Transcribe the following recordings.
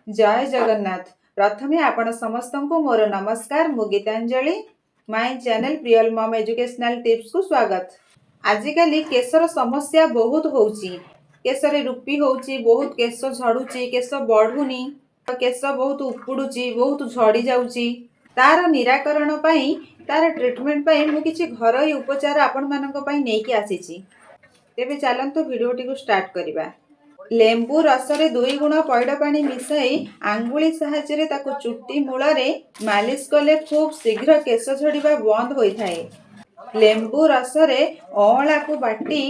ଜୟ ଜଗନ୍ନାଥ। ପ୍ରଥମେ ଆପଣ ସମସ୍ତଙ୍କୁ ମୋର ନମସ୍କାର। ମୁଁ ଗୀତାଞ୍ଜଳି। ମାଇ ଚ୍ୟାନେଲ ପ୍ରିୟଲ ମମ୍ ଏଜୁକେସନାଲ ଟିପ୍ସକୁ ସ୍ୱାଗତ। ଆଜିକାଲି କେଶର ସମସ୍ୟା ବହୁତ ହେଉଛି। କେଶରେ ରୁପି ହେଉଛି, ବହୁତ କେଶ ଝଡୁଛି, କେଶ ବଢୁନି, କେଶ ବହୁତ ଉପୁଡୁଛି, ବହୁତ ଝଡ଼ି ଯାଉଛି। ତାର ନିରାକରଣ ପାଇଁ, ତାର ଟ୍ରିଟମେଣ୍ଟ ପାଇଁ ମୁଁ କିଛି ଘରୋଇ ଉପଚାର ଆପଣମାନଙ୍କ ପାଇଁ ନେଇକି ଆସିଛି। ତେବେ ଚାଲନ୍ତୁ, ଭିଡ଼ିଓଟିକୁ ଷ୍ଟାର୍ଟ କରିବା। ଲେମ୍ବୁ ରସରେ 2 ଗୁଣ ପଇଡ଼ ପାଣି ମିଶାଇ ଆଙ୍ଗୁଳି ସାହାଯ୍ୟରେ ତାକୁ ଚୁଟି ମୂଳରେ ମାଲିସ କଲେ ଖୁବ୍ ଶୀଘ୍ର କେଶ ଝଡ଼ିବା ବନ୍ଦ ହୋଇଥାଏ। ଲେମ୍ବୁ ରସରେ ଅଁଳାକୁ ବାଟି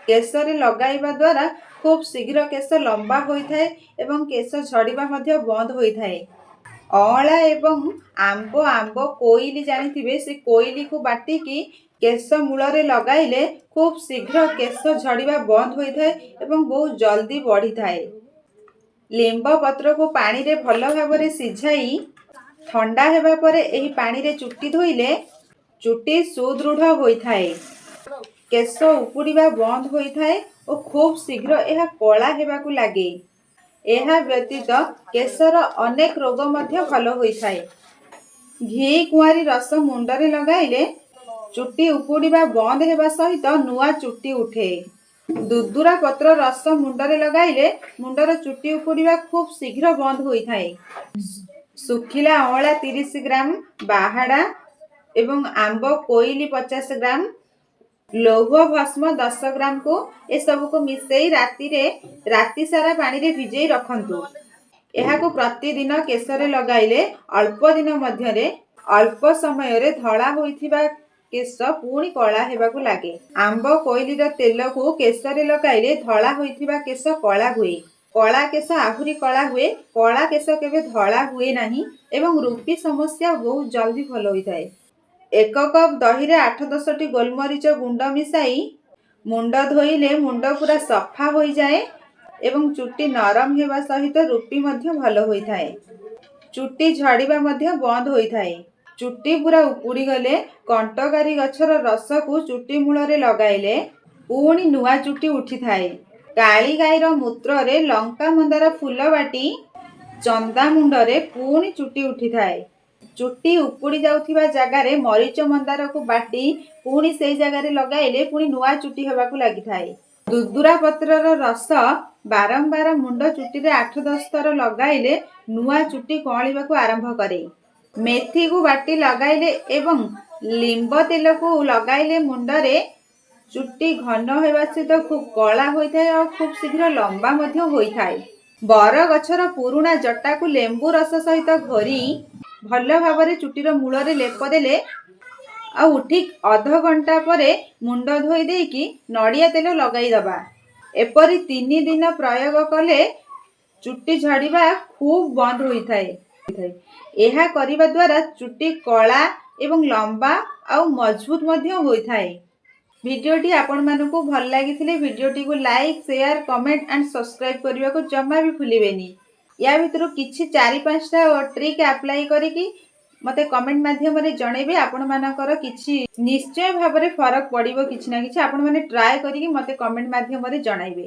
କେଶରେ ଲଗାଇବା ଦ୍ୱାରା ଖୁବ୍ ଶୀଘ୍ର କେଶ ଲମ୍ବା ହୋଇଥାଏ ଏବଂ କେଶ ଝଡ଼ିବା ମଧ୍ୟ ବନ୍ଦ ହୋଇଥାଏ। ଅଁଳା ଏବଂ ଆମ୍ବ କୋଇଲି ଜାଣିଥିବେ, ସେ କୋଇଲିକୁ ବାଟିକି କେଶ ମୂଳରେ ଲଗାଇଲେ ଖୁବ୍ ଶୀଘ୍ର କେଶ ଝଡ଼ିବା ବନ୍ଦ ହୋଇଥାଏ ଏବଂ ବହୁତ ଜଲ୍ଦି ବଢ଼ିଥାଏ। ଲିମ୍ବ ପତ୍ରକୁ ପାଣିରେ ଭଲ ଭାବରେ ସିଝାଇ ଥଣ୍ଡା ହେବା ପରେ ଏହି ପାଣିରେ ଚୁଟି ଧୋଇଲେ ଚୁଟି ସୁଦୃଢ଼ ହୋଇଥାଏ, କେଶ ଉପୁଡ଼ିବା ବନ୍ଦ ହୋଇଥାଏ ଓ ଖୁବ୍ ଶୀଘ୍ର ଏହା କଳା ହେବାକୁ ଲାଗେ। ଏହା ବ୍ୟତୀତ କେଶର ଅନେକ ରୋଗ ମଧ୍ୟ ଭଲ ହୋଇଥାଏ। ଘି କୁଆଁରୀ ରସ ମୁଣ୍ଡରେ ଲଗାଇଲେ ଚୁଟି ଉପୁଡ଼ିବା ବନ୍ଦ ହେବା ସହିତ ନୂଆ ଚୁଟି ଉଠେ। ଦୁଦୁରା ପତ୍ର ରସ ମୁଣ୍ଡରେ ଲଗାଇଲେ ମୁଣ୍ଡର ଚୁଟି ଉପୁଡ଼ିବା ଖୁବ୍ ଶୀଘ୍ର ବନ୍ଦ ହୋଇଥାଏ। ଶୁଖିଲା ଅଁଳା 30 ଗ୍ରାମ, ବାହାଡ଼ା ଏବଂ ଆମ୍ବ କୋଇଲି 50 ଗ୍ରାମ, ଲୌହ ଭସ୍ମ 10 ଗ୍ରାମକୁ ଏସବୁକୁ ମିଶେଇ ରାତିରେ ରାତି ସାରା ପାଣିରେ ଭିଜେଇ ରଖନ୍ତୁ। ଏହାକୁ ପ୍ରତିଦିନ କେଶରେ ଲଗାଇଲେ ଅଳ୍ପ ଦିନ ମଧ୍ୟରେ, ଅଳ୍ପ ସମୟରେ ଧଳା ହୋଇଥିବା କେଶ ପୁଣି କଳା ହେବାକୁ ଲାଗେ। ଆମ୍ବ କୋଇଲିର ତେଲକୁ କେଶରେ ଲଗାଇଲେ ଧଳା ହୋଇଥିବା କେଶ କଳା ହୁଏ। କଳା କେଶ ଆହୁରି କଳା ହୁଏ। କଳା କେଶ କେବେ ଧଳା ହୁଏ ନାହିଁ ଏବଂ ରୁପି ସମସ୍ୟା ବହୁତ ଜଲ୍ଦି ଭଲ ହୋଇଥାଏ। 1 କପ୍ ଦହିରେ 8-10ଟି ଗୋଲମରିଚ ଗୁଣ୍ଡ ମିଶାଇ ମୁଣ୍ଡ ଧୋଇଲେ ମୁଣ୍ଡ ପୁରା ସଫା ହୋଇଯାଏ ଏବଂ ଚୁଟି ନରମ ହେବା ସହିତ ରୁପି ମଧ୍ୟ ଭଲ ହୋଇଥାଏ। ଚୁଟି ଝଡ଼ିବା ମଧ୍ୟ ବନ୍ଦ ହୋଇଥାଏ। ଚୁଟି ପୁରା ଉପୁଡ଼ିଗଲେ କଣ୍ଟକାରି ଗଛର ରସକୁ ଚୁଟି ମୂଳରେ ଲଗାଇଲେ ପୁଣି ନୂଆ ଚୁଟି ଉଠିଥାଏ। କାଳି ଗାଈର ମୂତ୍ରରେ ଲଙ୍କା ମନ୍ଦାର ଫୁଲ ବାଟି ଚନ୍ଦା ମୁଣ୍ଡରେ ପୁଣି ଚୁଟି ଉଠିଥାଏ। ଚୁଟି ଉପୁଡ଼ି ଯାଉଥିବା ଜାଗାରେ ମରିଚ ମନ୍ଦାରକୁ ବାଟି ପୁଣି ସେଇ ଜାଗାରେ ଲଗାଇଲେ ପୁଣି ନୂଆ ଚୁଟି ହେବାକୁ ଲାଗିଥାଏ। ଦୁଦୁରା ପତ୍ରର ରସ ବାରମ୍ବାର ମୁଣ୍ଡ ଚୁଟିରେ 8-10 ଥର ଲଗାଇଲେ ନୂଆ ଚୁଟି କଅଁଳିବାକୁ ଆରମ୍ଭ କରେ। ମେଥିକୁ ବାଟି ଲଗାଇଲେ ଏବଂ ଲିମ୍ବ ତେଲକୁ ଲଗାଇଲେ ମୁଣ୍ଡରେ ଚୁଟି ଘନ ହେବା ସହିତ ଖୁବ୍ କଳା ହୋଇଥାଏ ଆଉ ଖୁବ୍ ଶୀଘ୍ର ଲମ୍ବା ମଧ୍ୟ ହୋଇଥାଏ। ବରଗଛର ପୁରୁଣା ଜଟାକୁ ଲେମ୍ବୁ ରସ ସହିତ ଘୋରି ଭଲ ଭାବରେ ଚୁଟିର ମୂଳରେ ଲେପ ଦେଲେ ଆଉ ଠିକ୍ ଅଧଘଣ୍ଟା ପରେ ମୁଣ୍ଡ ଧୋଇ ଦେଇକି ନଡ଼ିଆ ତେଲ ଲଗାଇଦେବା। ଏପରି 3 ଦିନ ପ୍ରୟୋଗ କଲେ ଚୁଟି ଝଡ଼ିବା ଖୁବ୍ ବନ୍ଦ ହୋଇଥାଏ। ଏହା କରିବା ଦ୍ୱାରା ଚୁଟି କଳା ଏବଂ ଲମ୍ବା ଆଉ ମଜବୁତ ମଧ୍ୟ ହୋଇଥାଏ। ଭିଡ଼ିଓଟି ଆପଣମାନଙ୍କୁ ଭଲ ଲାଗିଥିଲେ ଭିଡ଼ିଓଟିକୁ like, share, comment and subscribe କରିବାକୁ ଜମା ବି ଭୁଲିବେନି। ୟା ଭିତରୁ କିଛି 4-5ଟା ଟ୍ରିକ୍ ଆପ୍ଲାଏ କରିକି ମୋତେ କମେଣ୍ଟ ମାଧ୍ୟମରେ ଜଣେଇବେ। ଆପଣମାନଙ୍କର କିଛି ନିଶ୍ଚୟ ଭାବରେ ଫରକ ପଡ଼ିବ କିଛି ନା କିଛି। ଆପଣମାନେ ଟ୍ରାଏ କରିକି ମୋତେ କମେଣ୍ଟ ମାଧ୍ୟମରେ ଜଣାଇବେ।